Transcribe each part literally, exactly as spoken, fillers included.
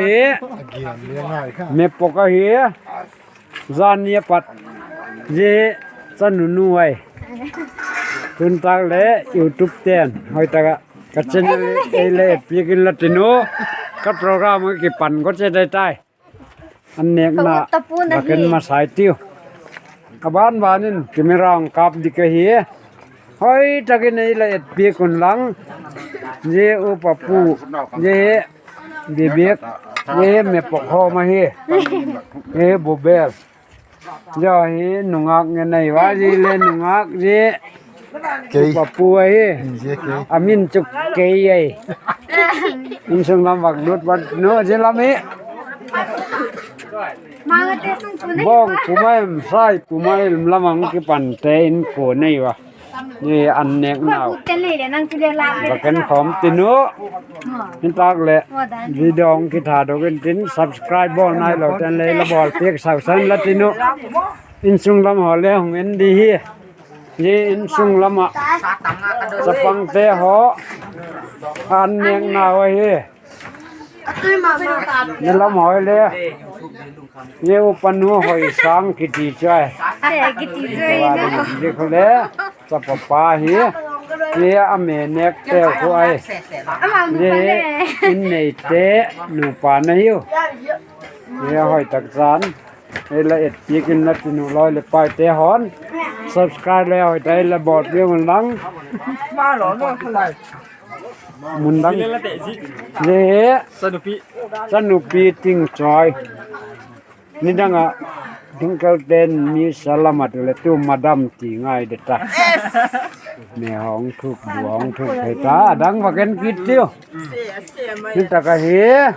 hi, Mepok ahi, zani a pat, zia hi, chanu nu ai. Tun tak leh YouTube ten hoi tak ah ka channel ei la et piak in la tin u, ka program a kipan ka che dai tai. An nêkna, la ken masai tiu. A ban ban in camera hung kâp dik ahi. Hoi tak in ei la et piak un lang. Zia upa pu, zia hi Bibek, zia hi Mepok hawm ahi. Hi Bubel. Zia hi nungâk ngen ahi a, zia le nungâk zia. Upa pu ahi. A min chu kei ahi. Insung lam vak lut vat nu zia lam hi. Bawng pu mai em, sai pu mai em lam a hung kipante in kuan ahi a. Zia an nêknau. Va ken khawm tin u. Hi tak leh video hung kithadok intin, subscribe bawl nailote'n le la bawl piak sau san la tin u. Insung lam haw le hung en di hi. Zia insung lam ah chapangte haw, an nêknau ahi. Ni lam hoi le, zia upa nu Hoisâng kiti chu ai. Zia khu le, chapa pa hi. Zia a me nêkteu khu ai. Zia hi, in neite nupa na hiu. Zia hoi tak chan, ei la et piak in la tin u, lawi leh paite haw'n. Subscribe le hoi tak ei la bawl piak un lang. Mun dang, zia hi, chanupi ting chawi. Nidang ah, thingkeute'n mi sa lam ah tu leh tu madam ti ngai de ta. Me hung thuk, bu hung thuk thei ta, a dang va ken kit tiu. Hi tak ahi,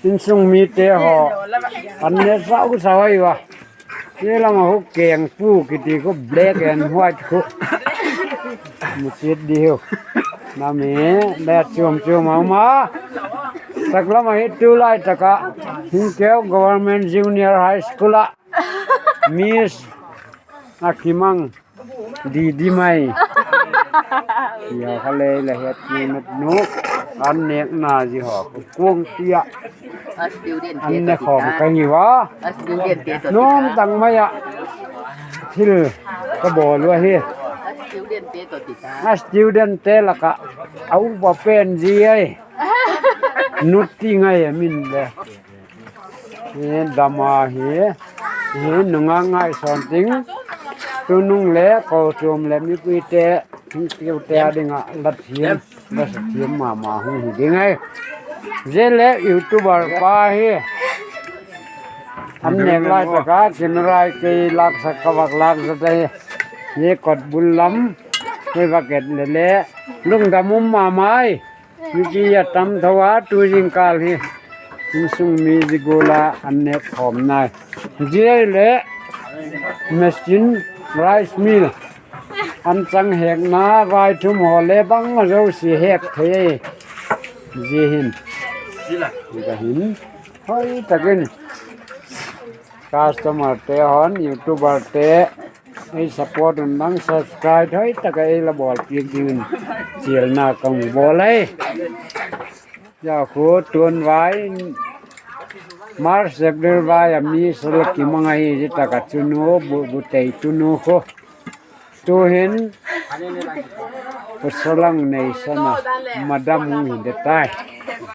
insung mite haw, an ne sau sau ai va. Hi lam ah hu keng pu kiti khu black and white khu. Mu chiat di hiu. Nam hi, le chuam chuam a um a. Sak lam ahi tulai tak ah, Thingkeu Government Junior High School ah Miss a kimang di di mai. Zia kha le la het ni nut nu. An nêkna zi haw kuang ti ah, an ne khawm ka hi ua. Nuam tak mai ah thil ka bawl u ahi. A studentte lak ah a upa pen zi ai. Nut ti ngai a min le. Hi dam ahi. Hi nungâk ngai sawn ting. Tunung leh kochuam leh mipite, Thingkeute â ding ah la thiam, la sa thiam ma ma hung hi ding ai. Zia le YouTuber pa hi. An nêk lai tak ah camera kei lâksak ka vak lâk zat ahi. Hi kotbul lam, hi vak et le le, lungdam um ma mai. Mipi a tam tho a, tu zingkâl hi insung mi zi gual a an nêk khawm nai. Zia le machine, rice mill, an chang hekna vaithum haw le bang a zosia hek thei. Zia hin, zia hin hoi tak in customerte haw'n, YouTuberte, ei support un lang, subscribe hoi tak ah ei la bawl piak dingin chialna ka hung bawl ai. Zia khu tuan vai, March, April vai a mi sa la kimang ahi, zia tak ah chunu, bu, bu tei tunu khu. Tu'hin, pasalang nei sana, madam hung hi de tai.